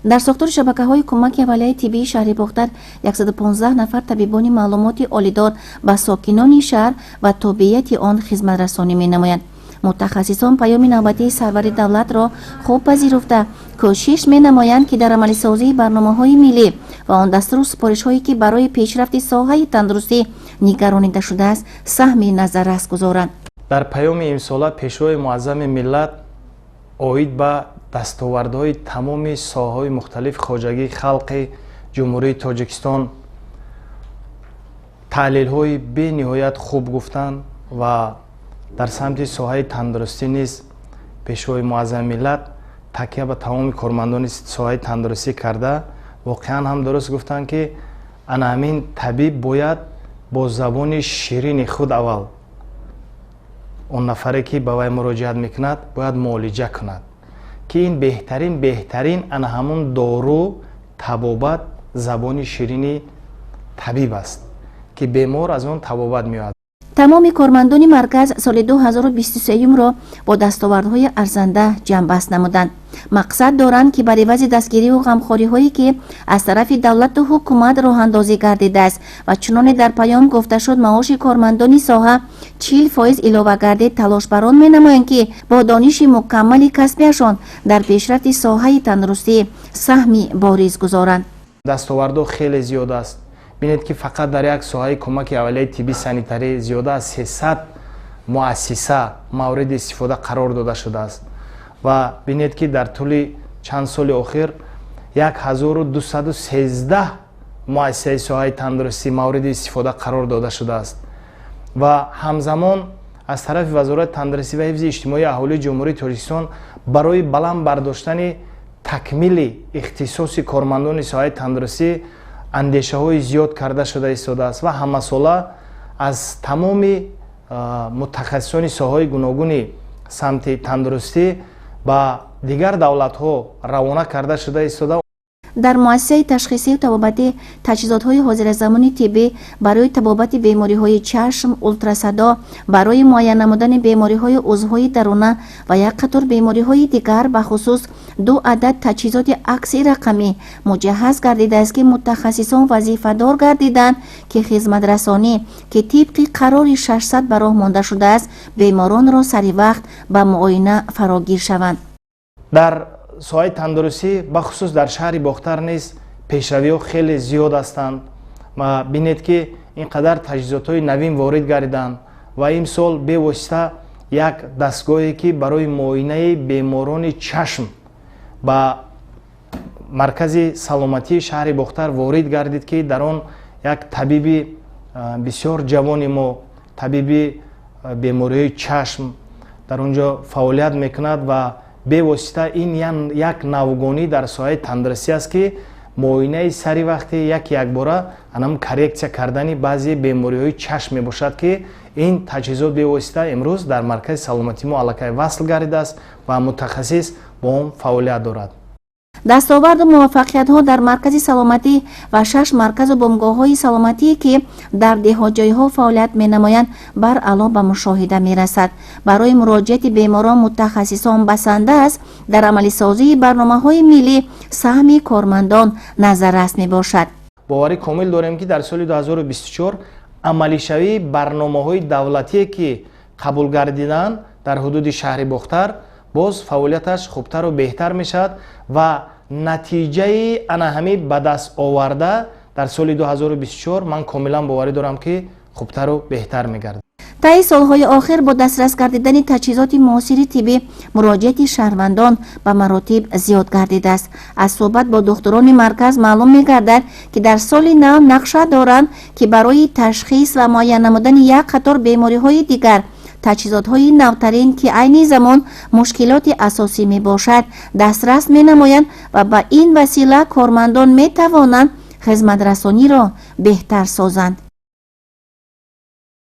Дар сохтори шабакаҳои кӯмаки аввалияи тиббии шаҳри Бохтар 115 нафар табибони маълумоти олидор ба сокинони шаҳр ва тобеияти он хизматрасонӣ менамоянд. Мутахассисон паёми навбатии сарвари давлатро хуб пазируфта, кӯшиш менамоянд, ки дар амалисозии барномаҳои миллӣ ва он дастуру супоришҳое, ки барои пешрафти соҳаи тандурустӣ нигаронида шудааст, саҳми назаррас гузоранд. Дар паёми имсола Пешвои Муаззами миллат оид ба дастовардҳои тамоми соҳаҳои мухталифи хоҷагии халқи Ҷумҳурии Тоҷикистон таҳлилҳои бениҳоят хуб гуфтанд ва дар самти соҳаи тандурустӣ низ Пешвои Муаззами миллат такя ба тамоми кормандони соҳаи тандурустӣ карда, воқеан ҳам дуруст гуфтанд, ки ана ҳамин табиб бояд бо забони ширини худ аввал он нафаре, ки ба вай муроҷиат мекунад, бояд муолиҷа кунад, ки ин беҳтарин ана ҳамун дору табобат забони ширини табиб аст, ки бемор аз он табобат меояд. Тамоми кормандони марказ соли 2023-ро бо дастовардҳои арзанда ҷамъбаст намуданд. Мақсад доранд, ки бар ивази дастгириву ғамхориҳое, ки аз тарафи давлату ҳукумат роҳандозӣ гардидааст ва чуноне дар паём гуфта шуд, маоши кормандони соҳа 40% илова гардид, талошбарон менамоянд, ки бо дониши мукаммали касбиашон дар пешрафти соҳаи тандурустӣ саҳми бориз гузоранд. Дастовардҳо хеле зиёд аст. Бинед, ки фақат дар як соҳаи кӯмаки аввалияи тиббӣ санитарӣ зиёда аз 300 муассиса мавриди истифода қарор дода шудааст ва бинед, ки дар тӯли чанд соли охир 1213 муассисаи соҳаи тандурустӣ мавриди истифода қарор дода шудааст ва ҳамзамон аз тарафи Вазорати тандурустӣ ва ҳифзи иҷтимоии аҳолии Ҷумҳурии Тоҷикистон барои баланд бардоштани такмили ихтисоси кормандони соҳаи тандурустӣ андешаҳои зиёд карда шуда истодааст ва ҳамасола аз тамоми мутахассисони соҳаҳои гуногуни самти тандурустӣ ба дигар давлатҳо равона карда шуда истода. Дар муассисаи ташхисию табобатӣ таҷҳизотҳои ҳозиразамони тиббӣ барои табобати бемориҳои чашм, ултрасадо барои муайян намудани бемориҳои узвҳои даруна ва як қатор бемориҳои дигар, бахусус ду адад таҷҳизоти акси рақамӣ муҷаҳҳаз гардидааст, ки мутахассисон вазифадор гардиданд, ки хизматрасонӣ, ки тибқи қарори 600 ба роҳ монда шудааст, беморонро сари вақт ба муоина фарогир шаванд. Дар соҳаи тандурустӣ, бахусус дар шаҳри Бохтар низ пешравиҳо хеле зиёд ҳастанд ва бинед, ки ин қадар таҷҳизотҳои навин ворид гардиданд ва имсол бевосита як дастгоҳе, ки барои муоинаи беморони чашм ба маркази саломатии шаҳри Бохтар ворид гардид, ки дар он як табиби бисёр ҷавони мо, табиби бемориҳои чашм дар он ҷо фаъолият мекунад ва бевосита ин як навгонӣ дар соҳаи тандурустӣ аст, ки муоинаи сари вақти як якбора анам коррексия кардани баъзе бемориҳои чашм мебошад, ки ин таҷҳизот бевосита имрӯз дар маркази саломатии мо аллакай васл гардидааст ва мутахассис бо он фаъолият дорад. Дастоварду муваффақиятҳо дар маркази саломатӣ ва шаш марказу бунгоҳҳои саломатие, ки дар деҳотҷойҳо фаъолият менамоянд, баръало ба мушоҳида мерасад. Барои муроҷиати беморон мутахассисон басанда аст. Дар амалисозии барномаҳои миллӣ саҳми кормандон назаррас мебошад. Боварӣ комил дорем, ки дар соли 2024 амалишавии барномаҳои давлатие, ки қабул гардиданд, дар ҳудуди шаҳри Бохтар боз фаъолияташ хубтару беҳтар мешавад ва натиҷаи ана ҳамин ба даст оварда дар соли 2024 ман комилан боварӣ дорам, ки хубтару беҳтар мегардад. Таи солҳои охир бо дастрас гардидани таҷҳизоти муосири тиббӣ муроҷиати шаҳрвандон ба маротиб зиёд гардидааст. Аз суҳбат бо духтурони марказ маълум мегардад, ки дар соли нав нақша доранд, ки барои ташхис ва муайян намудани як қатор бемориҳои дигар таҷҳизотҳои навтарин, ки айни замон мушкилоти асосӣ мебошад, дастрас менамоянд ва ба ин васила кормандон метавонанд хизматрасониро беҳтар созанд.